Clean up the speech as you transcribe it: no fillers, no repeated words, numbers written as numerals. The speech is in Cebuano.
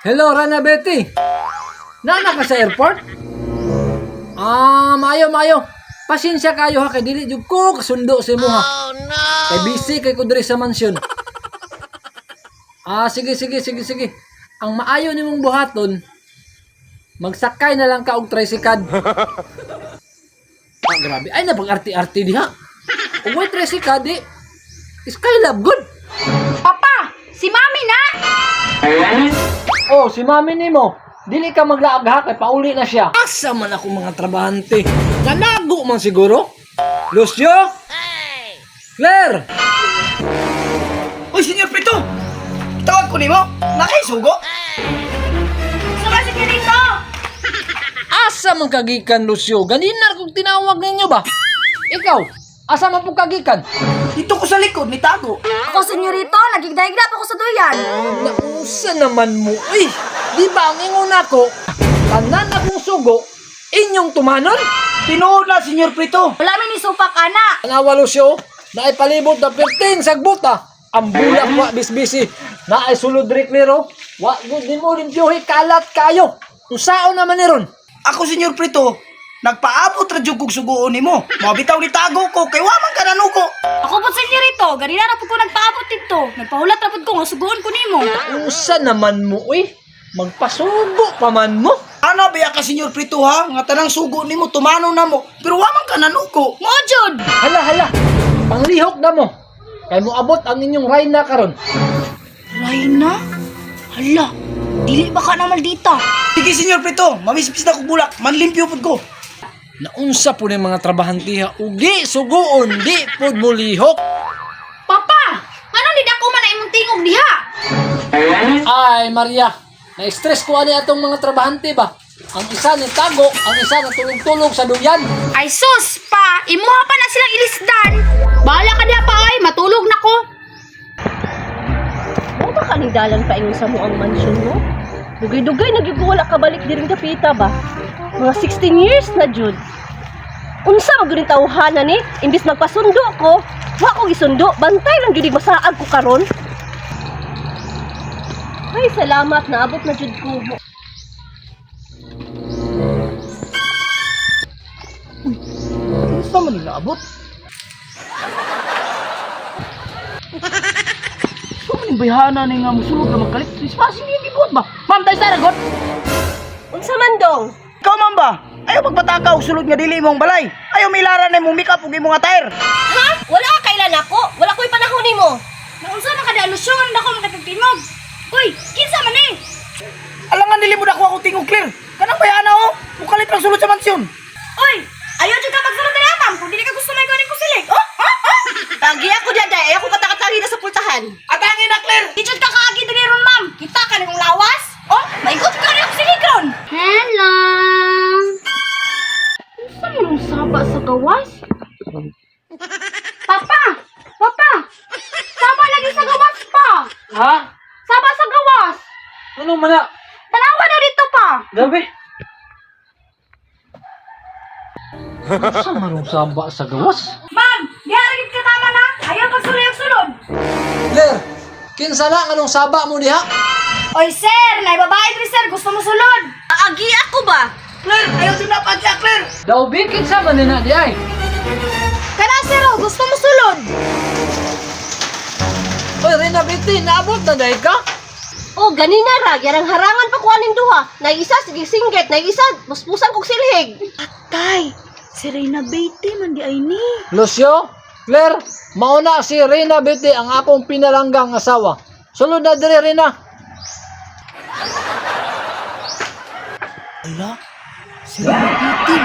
Hello, Rana Betty. Nana ka sa airport? Ah, maayo, maayo. Pasensya kayo ha, kay dili jud ko kasundo sa imo ha. Kay busy kay ko diri sa mansyon. Ah, sige, sige, sige, sige. Ang maayo nimong buhaton, magsakay na lang ka og tricycad. Ah, grabe. Ay, napag-arti-arti diha. Ug way tricycad, di. Skylab, good. Papa, si Mami na! Oh, si mami nimo. Dili ka maglaag ha, kay pauli na siya. Asa man ako mga trabahante? Nanago man siguro. Lucio? Claire! Uy, Senyor Prito! Tawag ko nimo? Nakisugo? Sama si Kirito! Asa man kagikan, Lucio? Ganina kong tinawag ninyo ba? Ikaw, asa man po kagikan? Dito ko sa likod ni Tago. Ako, senyorito, nagigdaigda pa ako sa duyan. Nausa naman mo, eh. Di ba ang ingon ako, tanan akong sugo, inyong tumanon? Tinuod na, Senyor Prito. Wala mi ni supak, ana. Tanawa, Lucio, naipalibot na 15 sagbuta. Ang bulak wa bisbisi. Naay sulod reklero. Wa gud nimo limpyohi kalat kayo. Unsaon naman ni ron? Ako, Senyor Prito, nagpaabot ra jud kog suguon nimo. Mao bitaw ni Tago ko kay wa man ka nanuko. Ako po, senyorito, ganina na po ko nagpaabot dito. Nagpahulat na po ko nga suguon ko nimo. Unsa naman mo uy? Magpasugo pa man mo. Ana biya ka, Senyor Prito ha? Nga tanang sugo nimo tumano na mo, pero wa man ka nanuko. Mo, jud! Hala hala. Panglihok na mo. Kay moabot ang inyong rayna karon. Rayna? Hala, dili ba ka na maldita? Sige, Senyor Prito, mamismis na kog bulak, manlimpyo pud ko. Naunsa po ni mga trabahante ha. Ugi suguon di pud molihok. Papa, ano ni dako man na imong tingog diha? Ay Maria, na-stress ko ani atong mga trabahante ba? Ang isa ni tago, ang isa natulog-tulog sa duyan. Ay sus pa, imuha pa na silang ilisdan. Bahala ka diha pa ay, matulog na ko. Mo ba kaning dalan pa ingon sa mo ang mansyon mo? Dugay-dugay na gyud ko wala kabalik diring dapita ba? Mga 16 years na jud. Unsa man gyud ning tawhana ni? Imbis magpasundo ko, wa ko gisundo, bantay lang gyud masaag ko karon. Ay, salamat naabot na jud ko. Unsa man nila abot? So man yung bayhana ni nga musulod na magkalit. Trespassing niya gibuhat ba? Ma'am, tayo sa ragot. Unsa man dong? Ikaw ma'am ba? Ayaw magpatakaw sulod nga dili imong balay. Ayaw milara na imong makeup ug imong attire. Ha? Wala ka kailan ako. Wala ko'y panahon nimo. Naunsa man ka diha Lucio, ano dako man katong Uy, kinsa man eh? Alangan dili mo dako akong tingog clear. Kanang bayhana oh, mukalit lang sulod sa mansyon. Uy, ayaw jud ka magsulod na ma'am kung dili ka gusto may kunin ko silig. Oh, ha? Ha? Tagi ako diyan dai, ayaw ko katakatagi na sa pultahan. Atangin na clear. Di jud ka kaagi diri ron ma'am. Kita ka nimong lawas. Oh, maigot ka rin ako silig ron. Hello. Unsa man ang saba sa gawas? Papa! Papa! Saba lagi sa gawas pa! Ha? Saba sa gawas! Ano man na? Tanawa na dito pa! Grabe. Unsa man ang saba sa gawas? Ma'am, diha ra gid ka tama na. Ayaw pagsuloy og sulod. Claire, kinsa na anong saba mo diha? Oy sir, nay babae diri sir, gusto mo sulod. Aagi ako ba? Clear, ayaw jud na pagya clear. Daw bi kinsa man ni na di ay? Kana sir, oh, gusto mo sulod. Oy, Rina Betty, naabot na dahil ka? Oh, ganina ra, yarang harangan pa ko aning duha. Nay isa sige singgit, nay isa busbusan kog silhig. Tay, si Reyna Beatty man di ay ni. Lucio, Claire, mauna si Rina Betty ang akong pinalanggang asawa. Sulod na dire, Rina. Ala, si Rina Beauty.